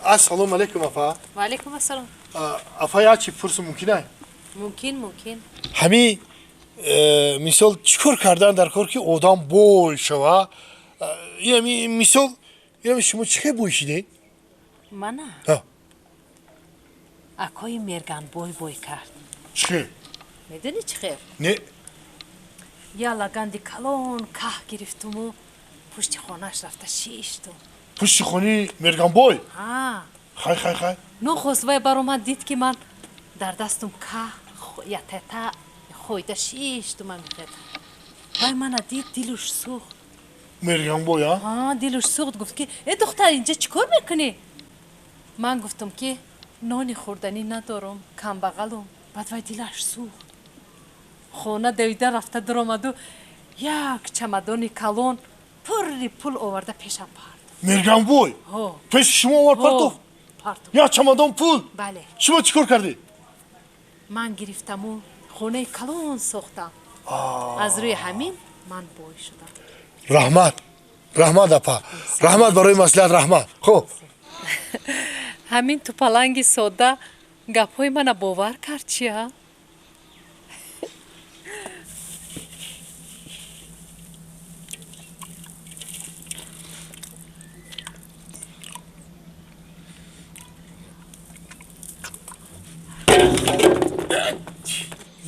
Ассалому алайкум, апа. Ва алайкум ассалом. Апа, як чи пурсу мумкин ай? Мумкин, мумкин. Ҳами мисол, чӣ кор кардан дар кор, ки одам бой шава? Ами мисол, ами шумо чӣ хел бой шидед? Мана? Ҳа. Акои Мерганбой бой кард. Чӣ хел? Медонӣ, чӣ хел? Не. Я лаганди калон каҳ гирифтуму пушти хонааш рафта шиштум. Пушти хони Мерганбой? Ҳа. Хай, хай, хай. Нохост вай баромад, дид, ки ман дар дастум каҳ ятата хойда шиштум. Амихел вай мана дид, дилуш сӯхт. Мерганбой, а? Ҳа, дилуш сӯхт, гуфт, ки: «Э, духтар, инҷа чӣ кор мекунӣ?» Ман гуфтам, ки нони хӯрданӣ надорам, камбағалум. Баъд вай дилаш сӯхт, хона давида рафта дуромаду як чамадони калон пурри пул оварда пешам партофт. Мерганбой? Ҳо. Пеши шумо овард, партофт? Партофт. Як чамадон пул? Бале. Шумо чӣ кор кардед? Ман гирифтаму хонаи калон сохтам. Аз рӯи ҳамин ман бой шудам. Раҳмат, раҳмат, апа, раҳмат барои маслиҳат, раҳмат. Хуб. Ҳамин тупаланги содда гапҳои мана бовар кард, чи, а?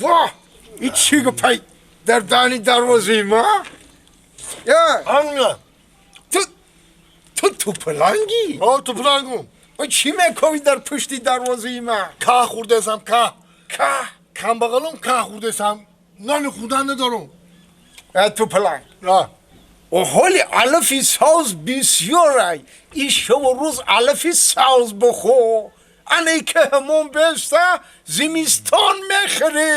Воҳ, ин чӣ гапай дар дани дарвозаи ма? Я! Ана. Ту тупалангӣ? О, тупалангум. Чӣ мекови дар пушти дарвозаи ма? Каҳ хӯрдесам, каҳ. Каҳ? Камбағалум, каҳ хӯрдесам, нони хӯрдан надорум. Тупаланг, ҳоли алафи савз бисёрай, ин шабу рӯз алафи савз бихӯр. Ане ки ҳамон беста зимистон мехӯрӣ.